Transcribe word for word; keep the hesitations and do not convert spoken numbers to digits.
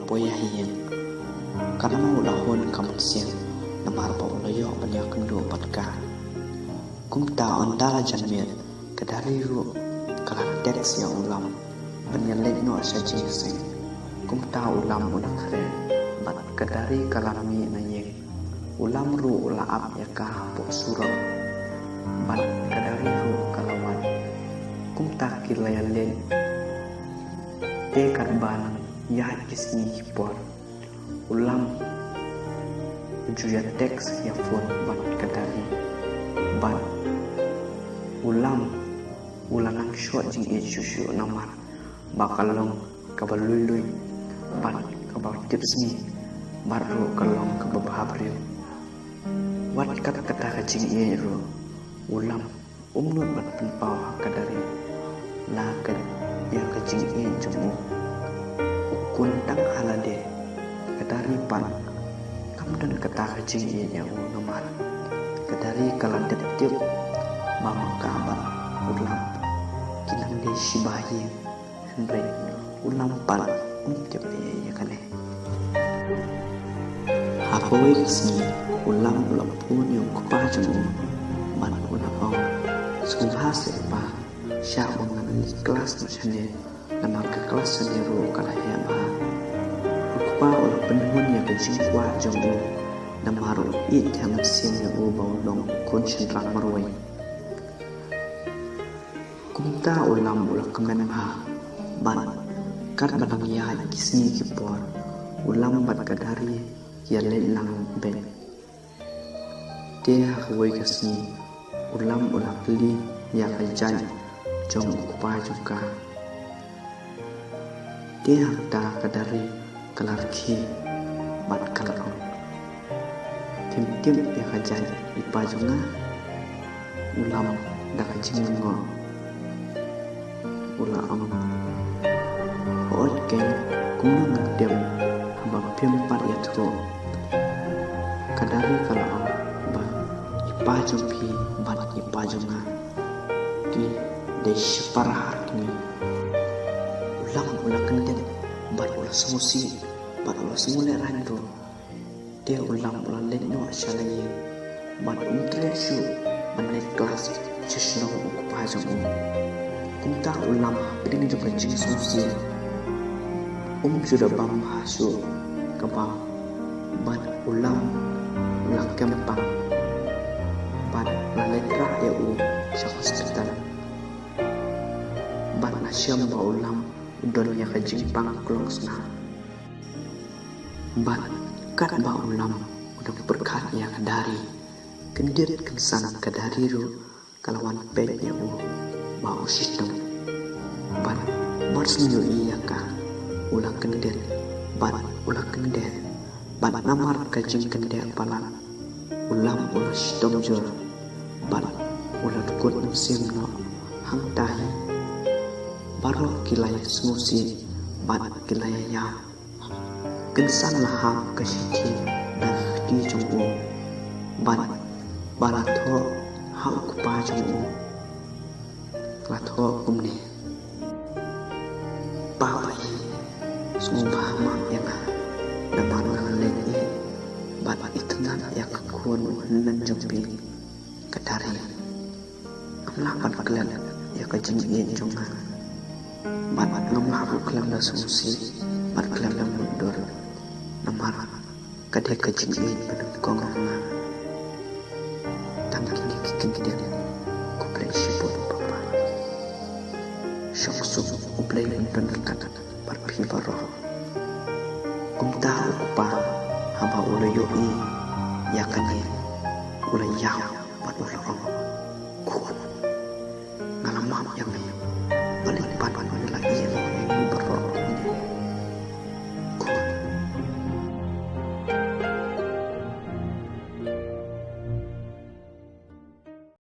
poi ha ïing. Ka Rama u la hun ka mynsiem namar ba u la ïoh ban ïakynduh bad ka. Kumta ynda la janmiet, ka Dari ruh ka la text ïa u Lam ban ïaleit noh sha jingïaseng. Kumta u Lam u la khreh bad ka Dari ka la mih na ïing. U Lam ruh u la ap ïa ka hapoh surok bad ka Dari ruh ka la wan. Kumta ki la ïaleit te katba nang ïaid ki sngi ki por, u Lam u ju ïa text ïa phone bad ka Dari. Bad u Lam u la nang shot jingïeit shuh shuh namar ba ka long kaba lui lui bad kaba tipsngi bad ruh ka long kaba bhabriew. Wat kat kata ka jingïeit ruh, u Lam um nud ban pynpaw ha ka Dari la ka ïa ka jingïeit jong u. U khun tang ha lade, ka Dari pat kam don kata ka jingïeit ïa u namar ka Dari ka la dep tip ba ma ka bad u Lam ki nang dei shiba ïing. Hynrei u Lam pat um tip ei ei ïa kane. Ha kawei ka sngi u Lam u la phone ïa u kpa jong u bad u la ong, sngewbha seh pa, shah ba ngan leit klas noh shane namar ka klas shane ruh ka la heh bha. U kpa u la pynhun ïa ka jingkwah jong u namar u ïeit ha mynsiem ïa u ba u long u khun shynrang marwei. Kumta u Lam u la kmen bha bad katba nang ïaid ki sngi ki por, u Lam bad ka Dari ki ïaleit lang beit. Te ha kawei ka sngi u Lam u la kylli ïa ka jait jong u kpa jong ka. Te hangta ka Dari ka la rkhie bad ka la ong, phim tip ïa ka jait i pa jong nga? U Lam da ka jinglyngngoh u la ong, hooid keiñ, kumno ngan tip haba phim pat ïathuh? Ka Dari ka la ong ba i pa jong phi bad i pa jong nga ki dei shipara ar kmie. U Lam u la kyndit bad u la sngewsih bad u la sngewlehraiñ ruh. Te u Lam u la leit noh sha la ïing bad um treh shuh ban leit klas sha shnong u kpa jong u. Kumta u Lam hapdeng jong ka jingsngewsih um ju da bam bha shuh ka bam bad u Lam u la kem pang bad la leit rah ïa u sha hospital. Bad la shem ba u Lam u don ïa ka jingpang klongsnam. Bad katba u Lam u dang pyrkhat ïa ka Dari, kyndit kynsan ka Dari ruh ka la wan peit ïa u ba u shitom. Bad mar shu ïohi ïa ka u la kyndit bad u la kyndit bad namar ka jingkyndit palat u Lam u la shitom jur bad u la dkut mynsiem noh. Hangta hi baroh ki la ïa sngewsih bad ki la ïa ïap. Kynsan la hap ka shithi na ka kti jong u bad ba la thoh ha u kpa jong u. La thoh kumne: Papa ïa, sngewbha map ïa nga namar nga la leh ïa bad itynnad ïa ka khun u hynmen jong phi ka Dari. Ngam lah ban klet ïa ka jingïeit jong nga bad ngam lah ruh khlem da sngewsih bad khlem da mutdur namar ka dei ka jingïeit ba nyngkong ha nga. Tang kine ki kyntien. Khublei shibun papa. Shong suk, U Blei un pynryngkat bad phi baroh. Kumta u kpa haba u la ïohi ïa kane u la ïap